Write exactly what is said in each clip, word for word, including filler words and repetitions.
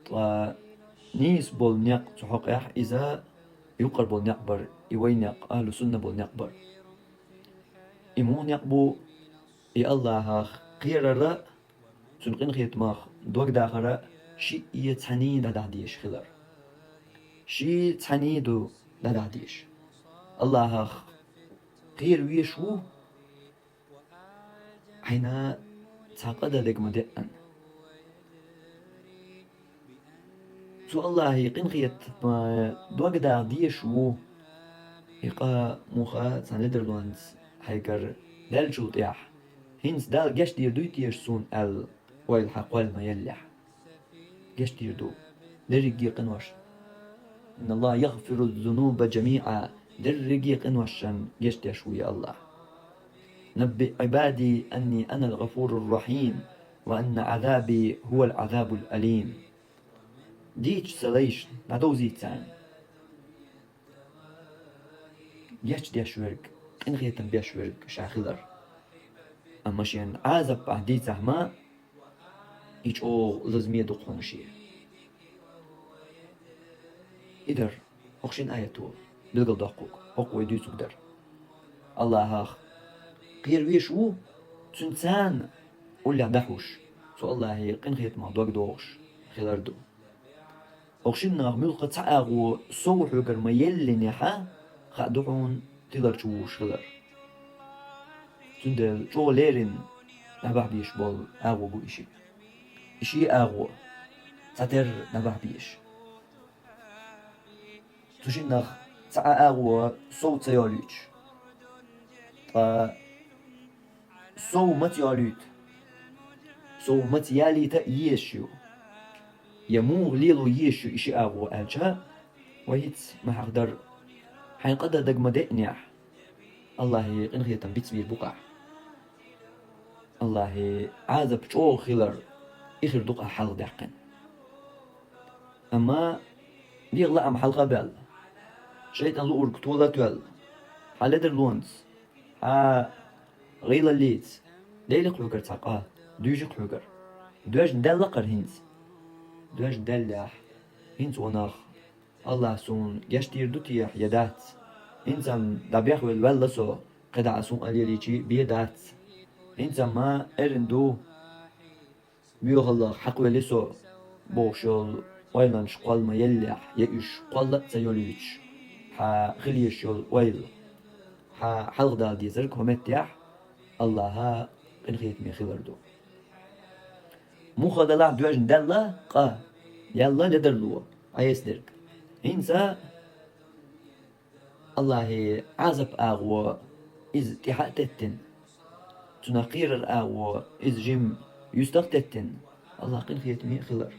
Ткъа нийса бола некъ цу хьокъехь иза юкъара бола некъ бара, и вай некъ, ахӀлу сунна бола некъ бара. И муха некъ бу? И АллахӀах кхерара, Цуьнан къинхетамах догдахара шиъ е цхьаьний дӀадахьа дезаш хилар. Шиъ цхьаьний ду дӀадахьа дезаш. АллахӀах кхера везаш ву, хьайна цхьа къа дан дага ма деъан. Цу АллахӀе къинхетама догдаха дезаш ву, и къа муха цхьана ледарлонца хьайгара даьллачул тӀехьа, хӀинца Дала гечдийр дуй теша суна аьлла, ойла хьан кхолла ма еллехь. Гечдийр ду. Дерриге къинош. إن الله يغفر الذنوب جميعا. Дерриге къиношан гечдеш ву и АллахӀ. نبئ عبادي أني أنا الغفور الرحيم وأن عذابي هو العذاب الأليم. Дийца сан лайшна, дӀадовзийта царна. Гечдеш верг, къинхетам беш верг ша хилар. Амма шен Ӏазап ахь дийцахь ма, и чӀогӀа лазаме ду хьуна шен. И дар, хӀокху шина аято билгалдоккхург, хӀокху вай дуьйцург дар. АллахӀах кхера везаш ву, цуьнца цхьаьна уллехь дахьуш, цу АллахӀе къинхетамах догдохуш хилар ду. ХӀокху шиннах муьлхха цхьа агӀо сов хьоьгара ма еллинехь, хаа ду хьуна тиларчу вуш хилар. Цундела чӀогӀа леррина набахьа безаш болу агӀо бу и шиъ. И шиъ агӀо цхьатерра набахьа безаш. Цу шиннах цхьа агӀо сов ца йолуьйтуш, ткъа сов маца йолуьйту, сов маца ялийта а езаш ю, я муха лело езаш ю и шиъ агӀо аьлча, вай хӀинца ма хьахдар, хьайн къа дан дага ма деънехь, АллахӀе къинхетам бицбийр бу-кх ахь. АллахӀе Ӏазап чӀогӀа хилар, и хир ду-кх ахь хьалха даьккхина. Амма дегӀан лаам хьалха а баьлла, шайтӀан луург тола а тоьлла, хьан ледарлонца, хьан гӀийлаллица, дели-кх хьоьгара цхьа къа, дуьйжи-кх хьоьгара. Доьжна даьлла-кх хӀара хӀинца. Доьжна даьллехь, хӀинца ванах, АллахӀа суна гечдийр ду техьа я дац? ХӀинца-м дӀабехвелла ваьлла со, кхидӀа а суна а лелийча бен дац. ХӀинца-м ма эрна ду, боьхаллах хьакхвелли со, бохуш йолу ойланаш кхолла ма еллехь, я уьш кхолла а ца йолуьйтуш, хьан хила езаш йолу ойла, хьан хьалхадала дезарг хӀокху меттехь АллахӀа къинхетаме хилар ду. Муха далахь доьжна даьлла къа, яьлла ледарло, Ӏеса дерг. ХӀинца АллахӀе Ӏазап агӀо иза тӀаьхьа а теттина, цунах кхерар агӀо иза жимма юьстах а теттина, АллахӀ къинхетаме а хилар.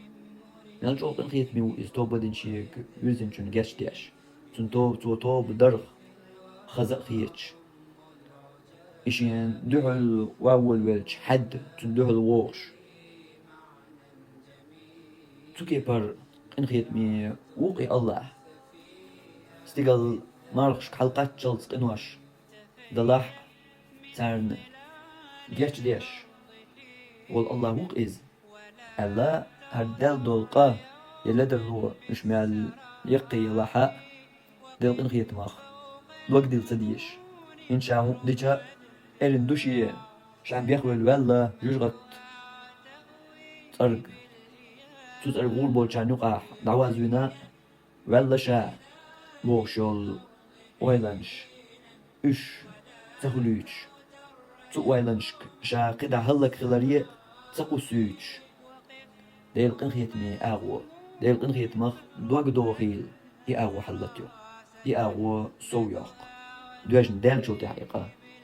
Мел чӀогӀа къинхетаме ву иза тоба динчуьнга, вирзинчунна гечдеш, цунна тоба, цо тоба дарх хаза а хеташ. И шена дуьхьал ван волавелча хьаьдда цунна дуьхьал вогӀуш. Цу кепара къинхетаме ву-кх и АллахӀ. Стигал мархашка хьалакхаччалц къинош далахь а, царна гечдеш волу АллахӀ ву-кх иза, аьлла, хӀара даьлла долу къа я ледарло уьш мел яккхий ялахь а, Делан къинхетамах дог дилла ца дезаш. ХӀинца ша хӀуъа дича а, эрна ду шен, ша бехвелла ваьлла жуьжгӀатта цӀерга. Цу цӀерга гӀур болчарна юкъахь дӀавазвина, ваьлла ша, бохуш йолу ойланаш, уьш ца хуьлуьйтуш, цу ойланашка ша кхидӀа хӀаллакьхиларе а ца кхуссуьйтуш. Делан къинхетаме агӀо, Делан къинхетамах дог дохийла, и агӀо хьаллатайо. И агӀо сов йоккху. Доьжна даьллачул тӀаьхьа и къа.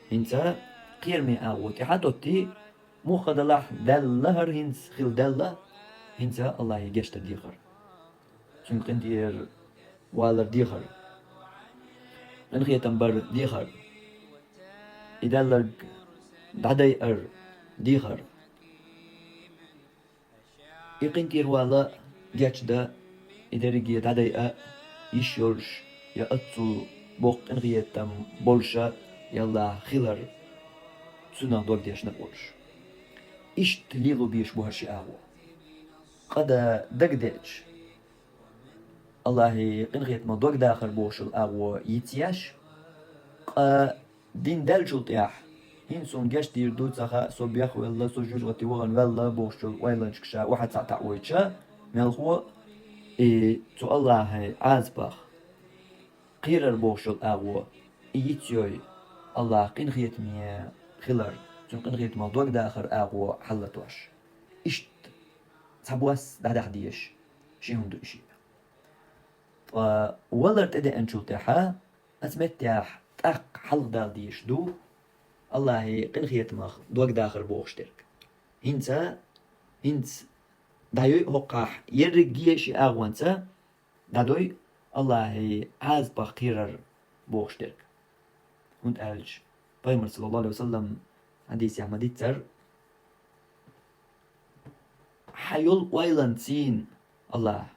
ХӀинца кхераме агӀо тӀаьхьа а тӀоттий, муха далахь даьлла хӀара хӀинца хила даьлла, хӀинца АллахӀе гечдар дехар. Цуьнга къинтӀера валар дехар. Къинхетам бар дехар. И даьлларг дӀадайар дехар. И къинтӀера вала, гечдан, и дерриге дӀадайа йиш йолуш, я оццул боккха къинхетам болуша, я АллахӀ хилар, цунах дог дешна а волуш. Иштта лело безаш бу хӀара ши агӀо. Къа да дагадеъча, Аллахьи къинхетамах дог дахар бохуш йолу агӀо йицъеш, къа дин даьллачул тӀаьхьа, хӀинца суна гечдийр ду, ца хаьа, со бехвелла, со жуьжгӀати вахана ваьлла бохуш йолу ойланашка ша охьа ца таӀийча, мелхо а, и цу Аллахьан Ӏазапах кхерар бохуш йолу агӀо, и йицйой, Аллахь къинхетаме хилар, цуьнан къинхетамах дог дахар агӀо хьалатош. Иштта цхьабосса дӀадаха дезаш ши хӀума ду и шиъ. Ткъа валар тӀедеанчул тӀаьхьа, оцу меттехь тӀаккха хьалхадала дезаш ду Аллахьи къинхетамах дог дахар бохуш дерг. ХӀинца, хӀинца дӀайой хӀокхахь ерриге ши агӀонца, дӀадой Аллахьи Ӏазапах кхерар бохуш дерг. ХӀунда аьлча Пайхамар, саллаллаху Ӏалайхи ва саллам, хьадисехь ма-дийццара: «Хьан йолу ойланций, Аллахь,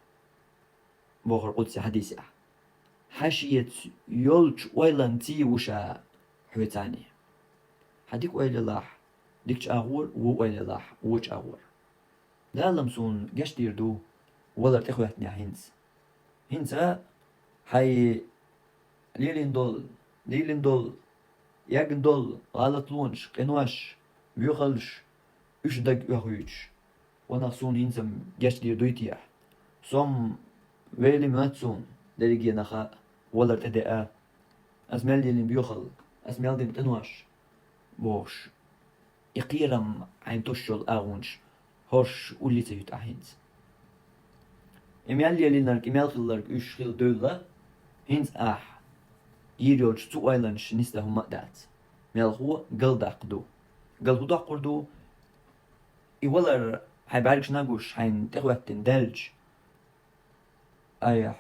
— бохура къудси хьадисехь, — хьан шеца йолчу ойланций ву ша хьоьца а. Хьан дика ойла елахь, дикачу агӀор, вон ойла елахь, вочу агӀор». Дала-м суна гечдийр ду, валар тӀехӀоьттинехь хӀинца. ХӀинца хьайн лелийна долу, лелийна долу, эгна долу гӀалатлонаш, къинош, боьхаллаш, уьш дага оьхуьйтуш, ванах суна хӀинца-м гечдийр дуй техьа? Со-м велла моьтту суна дерриге нах а, валар тӀедеа, ас мел лелийна боьхалла, ас мел дина къинош, бохуш. И кхерам хьайна тосуш йолу агӀонаш хӀорш улле ца юьту ахь хӀинца. И мел лелийнарг, и мел хилларг уьш хила девлла, хӀинца ахь йийр йолчу цу ойланаш нисдан хӀума а дац. Мелхо а галдаккха ду. Гал хӀун доккхур ду? И валар хьайн бӀаьргашна гуш, хьайна тӀехӀоьттина даьлча, айхьа,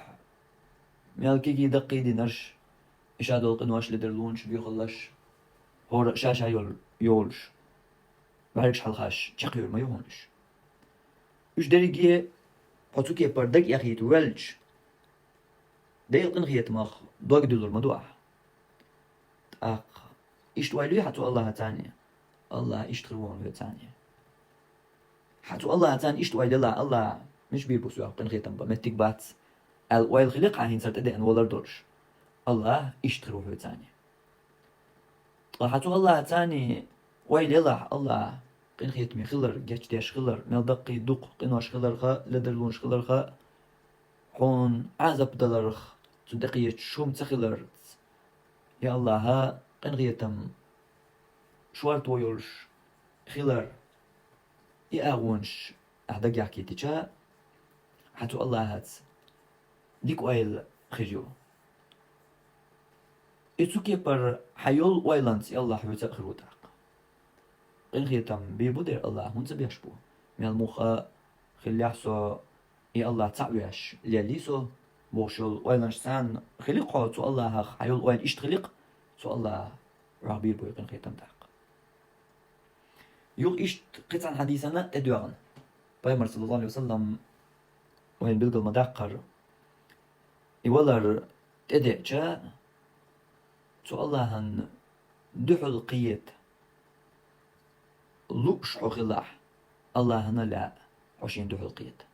мел кегий даккхий динарш, и ша долу къинош, ледарлонаш, боьхаллаш, хӀора а ша-ша йолу, йолуш, бӀаьргаш хьалхаш чекхйойр ма ю хьуна уьш. Уьш дерриге хьо цу кепара дага эхийта воьлча, Делан къинхетамах дог дуьллур ма ду ахь. ТӀаккха иштта ойла юй хьан цу Аллахьаца а? Аллахь иштта хир ву хьуна хьоьца а. Хьан цу Аллахьаца а иштта ойла елахь, Аллахь мича бийр бу соьга къинхетам бан меттиг бац, аьлла ойла хили-кх хьан хӀинцара тӀедеана валар долуш, Аллахь иштта хир ву хьоьца а. Ткъа хьан цу Аллахьаца а ойла елахь, Аллахь къинхетаме хилар, гечдеш хилар, мел даккхий дукха къинош хиларх а, ледарлонаш хиларх а, хьуна Ӏазап даларх, цунна тӀекхеташ хӀума ца хиларца, я Аллахьа къинхетам шорто йолуш хилар, и агӀонаш ахь дагахкийтича, хьан цу Аллахьаца дика ойла хир ю. И цу кепара хьан йолу ойланца и Аллахь хьоьца а хир ву тӀаккха. Къинхетам бийр бу дера Аллахь, хӀунда ца беш бу? Мел муха хиллехь со и Аллахь цхьаъ веш леллий со, бохуш йолу ойланаш царна хили-кх хьо, цу Аллахьах хьан йолу ойла иштта хили-кх, цу Аллахь хьох бийр бу и къинхетам тӀаккха. Юха иштта кхин цхьана хьадисана тӀедоьгӀна, Пайхамар, саллаллаху Ӏалайхи ва саллам, вайна билгал ма-даккхара, и валар тӀедеъча, цу Аллахьан дуьхьал кхета лууш хьо хилахь, Аллахьана а лаьа хьо шена дуьхьал кхета.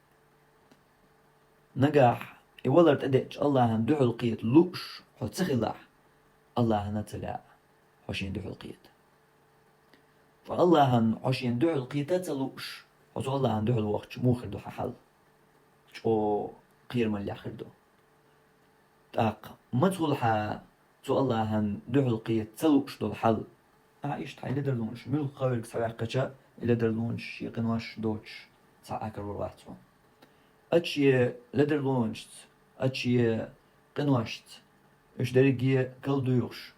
Нагахь и валар тӀедеъча Аллахьан дуьхьал кхета лууш хьо ца хилахь, Аллахьана а ца лаьа хьо шена дуьхьал кхета. Ткъа Аллахьан хьо шена дуьхьал кхета а ца лууш, хьо цу Аллахьан дуьхьал вахча, муха хир ду хьан хьал? ЧӀогӀа кхерамаллехь хир ду. ТӀаккха маца хуьлу хьан цу Аллахьан дуьхьал кхета ца лууш долу хьал? Ахьа иштта хьайн ледарлонаш, муьлхха верг схьаваьккхича, и ледарлонаш, шен къинош доцуш, цхьа а карор вац хьуна. Ача шен ледарлонашца, ача шен къиношца, уьш дерриге калдуьйхуш,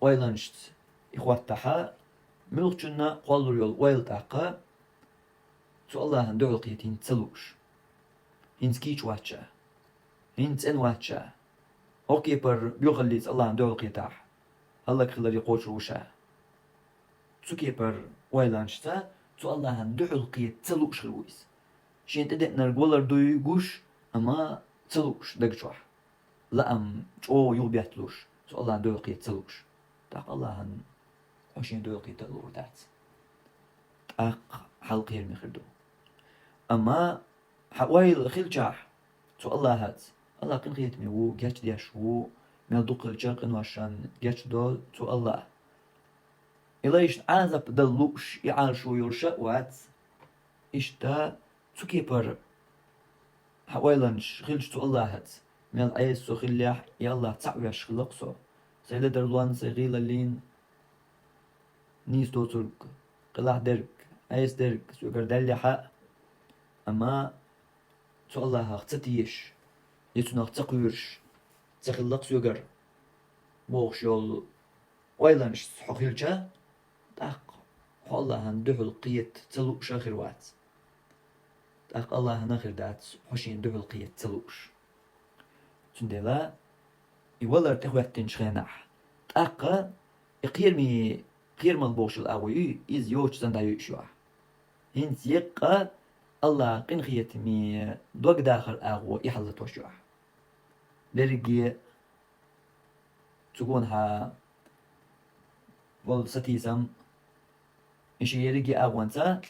ойланашца и хӀоттахь, муьлххачунна кхоллалур йолу ойла тӀаккха, цу Аллахьан дуьхьал кхета хӀинца ца лууш. ХӀинца кийча вац ша. ХӀинца цӀена вац ша. ХӀокху кепара боьхаллица Аллахьан дуьхьал кхетахь, хӀаллакьхиларе кхочур ву ша. Цу кепара ойланашца цу Аллахьан дуьхьал кхета ца лууш хир ву иза. Шена тӀедеънарг валар дуй гуш, амма ца лууш даг чохь. Лаам чӀогӀа юхабетталуш, цу Аллахьан дуьхьал кхета ца лууш. ТӀаккха Аллахьан хьо шена дуьхьал кхета а луур дац. ТӀаккха хьал кхераме хир ду. Амма хьан ойла хилчахь цу Аллахьаца, Аллахь къинхетаме ву, гечдеш ву, мел дукха хилча къиношна гечдо цу Аллахь. И лайшна Ӏазап дала лууш, и Ӏалашо йолуш а вац. Иштта цу кепара хьан ойланаш хилча цу Аллахьаца, мел Ӏеса со хиллехь, и Аллахь цхьаъ веш хилла-кх со. Сайн ледарлонна, сайн гӀийлаллина нийса доцург, къилахь дерг, Ӏеса дерг соьгара даьллехь а, амма цу Аллахьах ца тешаш, я цунах ца кхоьруш ца хилла-кх соьгара, бохуш йолу ойланашца хьо хилча, тӀаккха хьо Аллахьан дуьхьал кхета ца лууш а хир вац. ТӀаккха Аллахьана хир дац хьо шена дуьхьал кхета ца лууш. Цундела и валар тӀехӀоьттинчу хенахь, тӀаккха и кхераме, кхерамалла бохуш йолу агӀо ю, иза йоцуш санна дӀаюьйш ю ахь. ХӀинца еккъа Аллахь къинхетаме догдахар агӀо и хьалатош ю ахь. Берриге цу гонахьа волу сатийсам, и шен ерриге агӀонца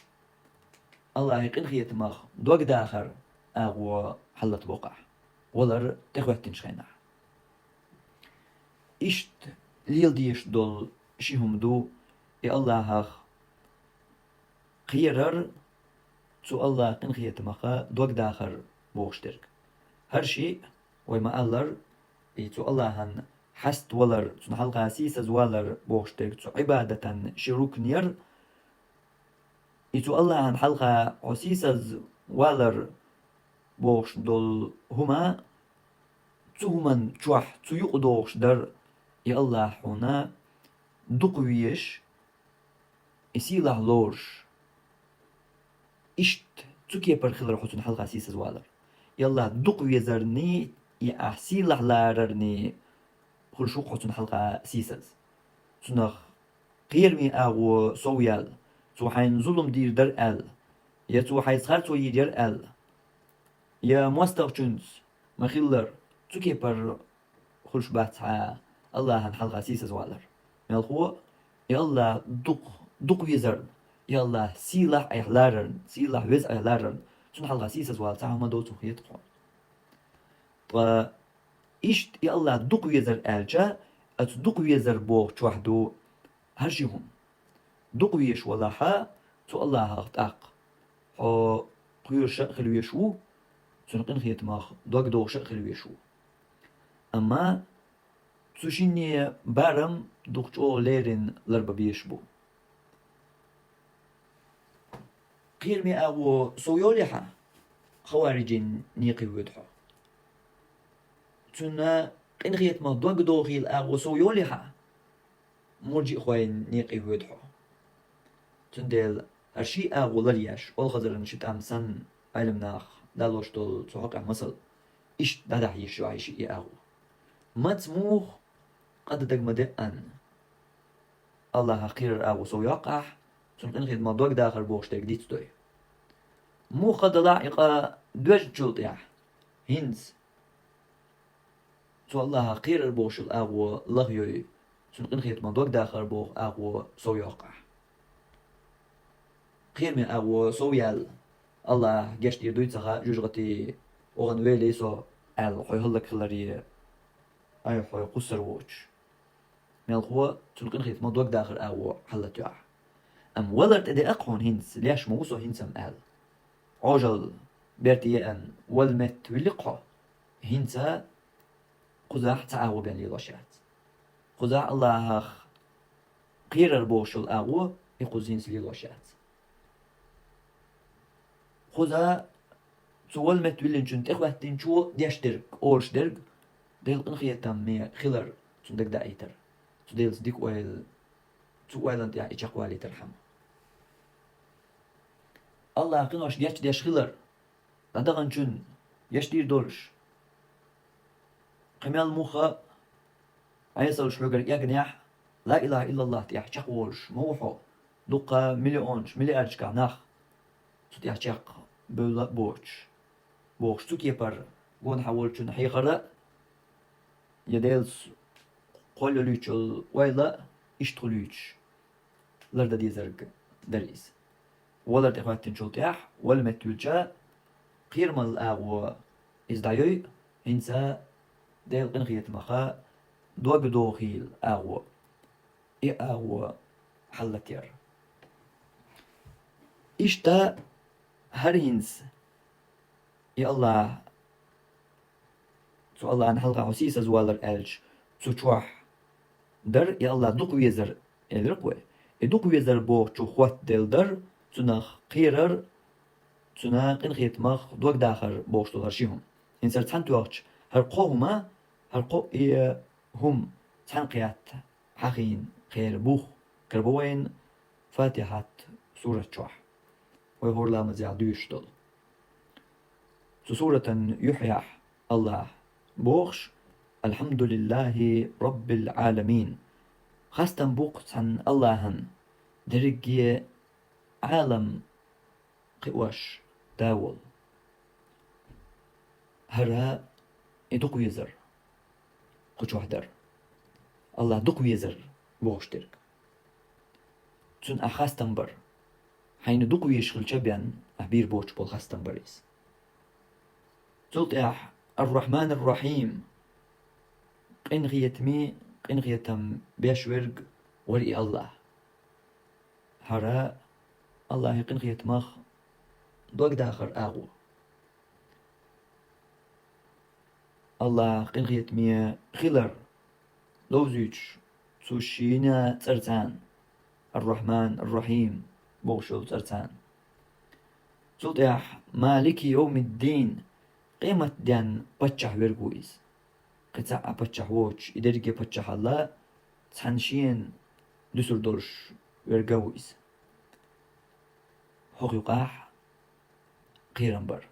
Аллахьан къинхетамах догдахар агӀо хьалатбоккху ахь, валар тӀехӀоьттинчу хенахь. Иштта лела дезаш долу ши хӀума ду и Аллахьах кхерар, цу Аллахьан къинхетамаха догдахар бохуш дерг. ХӀара шиъ, вай ма-аллара, и цу Аллахьан хьаставалар, цунна хьалха сийсазвалар бохуш дерг цу Ӏибадатан ши рукн яра. И цу Аллахьан хьалха хьо сийсазвалар бохуш долу хӀума, цу хӀуманна чохь, цу юкъа догӀуш дара, и Аллахь хьуна дукха везаш, и сийлахь лоруш. Иштта цу кепара хилар хьо цунна хьалха сийсазвалар. И Аллахь дукха везарний, и ахь сийлахь ларарний хуьлуш ву-кх хьо цунна хьалха сийсаз. Цунах кхераме агӀо сов яьлла, цо хьайна зулам дийр дара аьлла, я цо хьайца харцо йийр яра аьлла, я мостагӀчуьнца ма-хиллара, цу кепара хуьлуш бац хьан Аллахьан хьалха сийсазвалар. Мелхо, и Аллахь дукха, дукха везарна, и Аллахь сийлахь айхьа ларарна, сийлахь веза айхьа ларарна, цунна хьалха сийсазвала цхьа хӀума доцург хета-кх хьуна. Ткъа иштта и Аллахь дукха везар аьлча, оцу дукха везар бохучохь ду хӀара ши хӀума. Дукха везаш валахьа, цу Аллахьах тӀаккха хьо кхоьруш а хила везаш ву, цуьнан къинхетамах дог дохуш а хила везаш ву. Амма цу шинне барам дукха чӀогӀа леррина ларбан безаш бу. Кхераме агӀо сов йолий хьан, хавариджийн некъе воьду хьо. Цуьнан къинхетамах дог дохийла агӀо сов йолий хьан, мурджиъхойн некъе воьду хьо. Цундела хӀара ши агӀо лар еш, олхазаран ши тӀам санна, Ӏеламнаха далош долу цу хьокъехь масал, иштта дӀадахьа йиш ю ахь и ши агӀо. Маца муха къа дан дага ма де аьлла, Аллахьах кхерар агӀо сов йоккху ахь, цуьнан къинхетамах дог дахар бохуш дерг дицдой. Муха къа далахь и къа доьжначул тӀехь, хӀинца цу Аллахьах кхерар бохуш йолу агӀо лахйой, цуьнан къинхетамах дог дахар боху агӀо сов йоккху ахь. Кхераме агӀо сов яьлла, Аллахь гечдийр дуй ца хаьа, жожагӀатий вахана велий со аьлла, хьо хӀаллакьхиларе айхьа хьо кхуссур воцуш. Мелхо, цуьнан къинхетамах дог дахар агӀо хьалатоьху ахь. Амма валар тӀедеа-кх хьуна хӀинца, леш ма ву со хӀинца-м аьлла, Ӏожалла берте еана, вала метта вилли-кх хьо, хӀинца кхузахь цхьа агӀо бен лелош яц. Кхузахь Аллахьах кхерар бохуш йолу агӀо, и кхуза хӀинца лелош яц. Кхуза цу вала метта виллинчунна тӀехӀоьттинчо деш дерг, олуш дерг, Делан къинхетаме хилар цунна дагадаийтар, цу Делаца дика ойла, цу ойланна тӀехь и чекхвалийтархьама. Аллахь къинош гечдеш хилар, дӀадаханчунна гечдийр долуш, кхин мел муха Ӏесалш хьоьгара эгнехь, ла илахӀа иллаллахӀ тӀехь чекхволуш ма ву хьо, дуккха миллионаш, миллиардашкахь нах цу тӀехь чекхбевлла а боцуш, бохуш, цу кепара гонахьа волчунна хьехар а, я Делаца кхоллалуьйтуш йолу ойла а иштта хуьлуьйтуш лардан дезарг дара иза. Валар тӀехӀоьттинчул тӀехь, вала метта вуьлча, кхерамалла агӀо иза дӀайой, хӀинца Делан къинхетамах дог дохийла агӀо, и агӀо хьаллатаяр. Иштта хӀара хӀинца и АллахӀ, цу АллахӀана хьалха хьо сийсазвалар аьлча, цу чохь дар и АллахӀ дукха везар элира-кх вай. И дукха везар бохучух хоттаделла дар, цунах кхерар, цунна къинхетамах дог дахар бохуш долу хӀара ши хӀума. ХӀинца хӀара цхьаьна тоьхча, хӀара кхо хӀума, хӀара кхо и хӀума цхьаьна кхетта хьахийна кхеран бух карабо вайна Фатихьат сурат чохь, вай хӀора ламазехь дуьйцуш долу. Цу суратан юьхьехь АллахӀа бохуш: «Алхьамдулиллахи Роббил Ӏаламин». Хастам бу-кх цхьана АллахӀана, дерриге Ӏалам кхиош да волу. ХӀара и дукха везар кху чохь дара. АллахӀ дукха везар бохуш дерг. Цунна ахь хастам бар. Хьайна дукха везаш хилча бен ахь бийр боцуш болу хастам бар иза. Цул тӀаьхьа Ар-Рахьман Ар-Рахьим, къинхетаме къинхетам беш верг вара и АллахӀ. ХӀара АллахӀе къинхетамах дог дахар агӀо. АллахӀ къинхетаме хилар ловзуьйтуш цу шина цӀарца, Ар-Рахьман, Ар-Рахьим бохуш йолу цӀарца. Цул тӀаьхьа Малики йовмиддин, къематден паччахь верг ву иза. Кхин цхьа а паччахь воцуш, и дерриге паччахьалла цхьана шена дуьсур долуш верг а ву иза. ХӀокху юкъахь кхерам бар.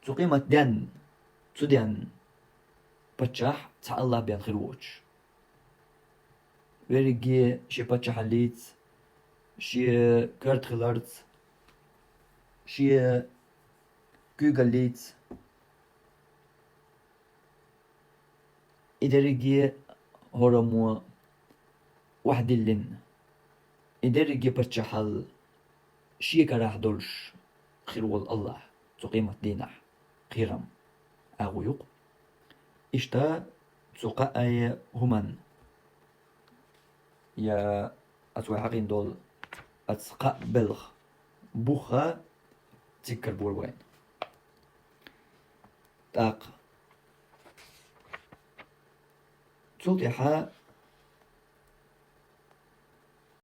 Цу къематден, цу ден паччахь цхьа АллахӀ бен хир воцуш. Верриге шен паччахьаллица, шен коьрта хиларца, шен куьйгаллица, и дерриге хӀораммо охьадиллина, и дерриге паччахьалла шен карахь долуш хир волу АллахӀ цу къематдийнахь кхерам агӀо ю-кх. Иштта цу кхаа хӀуманна, я оцу вай хьахийна долу оцу кхаа белхан бух а цигара бора вайна. ТӀаккха цул тӀаьхьа